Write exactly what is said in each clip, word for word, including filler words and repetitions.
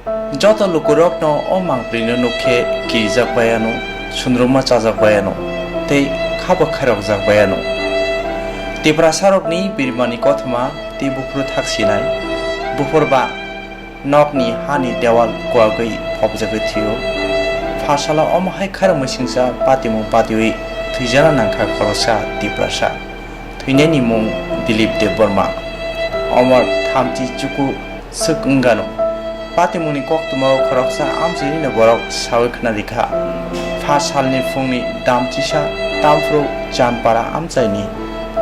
Joto lukurokno o mangpilino nuk khe kirijak bai ano, sundruma chajak bai ano, tei khabo khairokjak bai ano. Tiprasarokni birimani kothoma tei buphuru thak sinai, buphur ba nokni hani dewal kuagwi phobjagwi thwio. Pharsalo omo hai khairokmwi singcha patimung patiwi thwijana nangkha khoroksa Tiprasa. Thwinaini mung Dilip Debbarma. Omor thamchi chuku swk wngano. Patimungni koktwmao khoroksa amchaini borok sawi khna rikha. Pha salni phungni damchisa tamphru Chanpara amchaini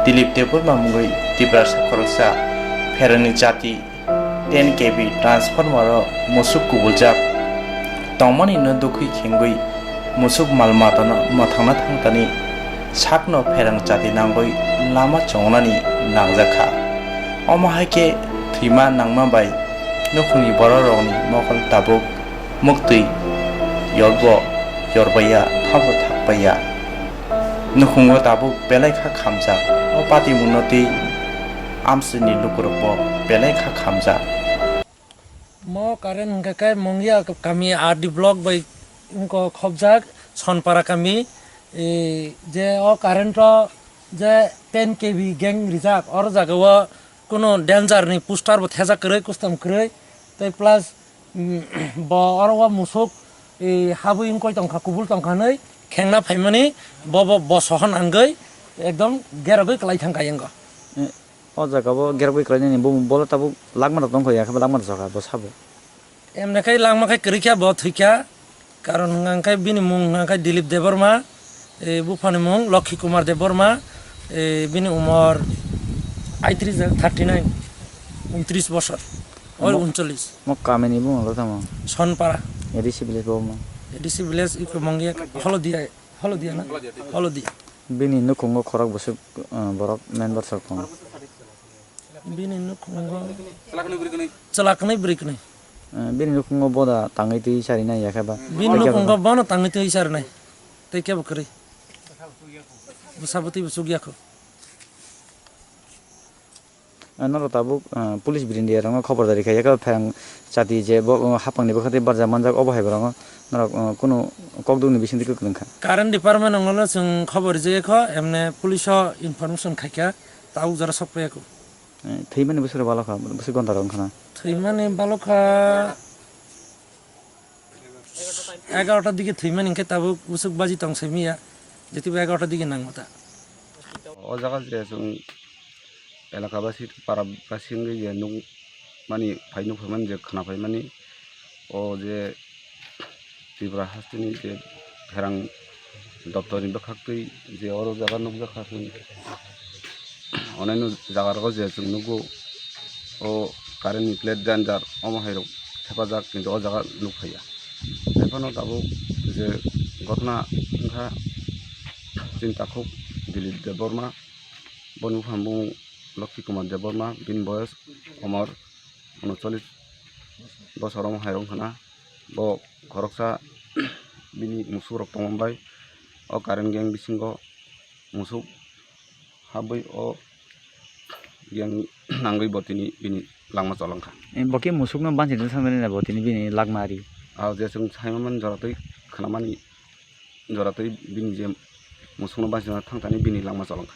Dilip Debbarma mungwi Tiprasa khoroksa pherangni chati ten K V transformer o musuk kubuljak tongmani no dukhui khengwi musuk mal matano mwthangna thangtani sakno pherang chati nangwi lama chongnani nangjakha. Omo hai khe thwima nangma bai nukhungni bororokni mokol tabuk muktwi yorbo yorbaiya, thabo thakbaiya. Nukhungo tabuk belai kha khamjak. O patimungno twi amsini lukurokbo belai kha khamjak. Mo current hwnkhe khe Mongia kami R D block bai wngkha khobjak Sonpara kami, e, je o current o je ten K V gang rijak, oro jaga o kuno danger ni poster bo thajak kwrwi, custom kwrwi, tei plus, mm, bo oro o musuk, e, habwi wngkoi tongkha, kubul tongkha hinwi khengna phaimani bo, bo, bo sohon angwi ekdom gerogwi kwlai thangkha yango. O jaga bo gerogwi kwlainani bo, bo tabuk langma rok tongkha, ya khe langma rok sokha bo sabo. Emne khai langma khai kwrwi kha bo thwi kha, karon hwnka khe bini mung hwnka khe Dilip Debbarma, e, buphani mung Lokhi Kumar Debbarma, e, bini umor aitris, thirty nine, untris bosor, oi Mo-, uncholish. Mo kamini bung lo tamo? Sonpara. A D C village bo mo? A D C village iko Mongia, Holodia, Holodia na? Holodia. Bini nukhungo khorok bwswk, uh, borok member sok tongo? Bini nukhungo chwla kwnwi bwrwi kwnwi. Eh, bini nukhungo boda tangwi twi sarinai ya khe ba? Bini nukhungo bono tangwi twi sarinai. Tei kebo kwrwi. Bwsa bwtwi bo chukya kho. Eh, norok tabuk, eh, police bini rokno khobor dari kha ya khe ba pherang chati je bo, eh, hapangni bwkha tei barja manjak obo hai borokno norok, eh, kunu kokdukni bisingtwi kwrwng kha. Current department rokno chwng khobor rijak kho, emne police o information khaikha, tabuk jora sok paiya kho. Eh, thwimani bwswk rok balokha, bwswk gonta rok wngkha na? Thwimani balokha egarota'r dige thwimani, hwnkhe tabuk bwswk baji tong simi ya, jetibo egarota'r dige nangma ta. O jaga je chwng elaka basi, para basi wngwi je nukmani, phai nukphaimani je khwnaphaimani, o je Tripura hasteni je pherang doptorni bwkhaktwi je oro jaga nukjakha chwng, onaino jagarogo je chwng nukgo, o currentni plate danger omo hairok thepajak, kintu o jaga nukphaiya. Haiphano tabuk je ghotona wngkha chini takhuk Dilip Debbarma, boni buphang bumung Lokhi Kumar Debbarma, bini boyos omor unochollish bosor omo hairok wngkha na. Bo khoroksa bini musuk rok tongma bai o current gang bisingo musuk habwi o gang nangwi bo tini bini langma cholangkha. Eh, bo khe musukno bansi tongsa mani na bo tini bini langma ari? Ah, je chwng saimamani joratwi khnamani joratwi bini je musukno baisana thangtani bini langma cholangkha.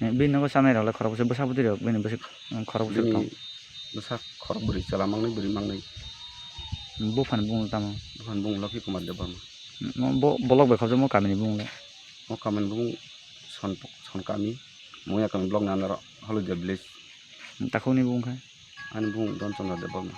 Eh, bini nogo chanai rok le khorok bwswk bwsa bwtwi rok bini bwswk, mm, khorok bwswk tong? Bini bwsa khorok bwrwi chwla mangnwi bwrwi mangnwi. Buphani bumung tamo? Buphani bumung Lokhi Kumar Debbarma. Mm, bo, bolok bai khobjak mo kamini bumung le? O kamini bumung Son, Son kami, Moya kami block ni under o Holodia village. Mm, takhukni bumung khe? Ani bumung Don Chandra Debbarma.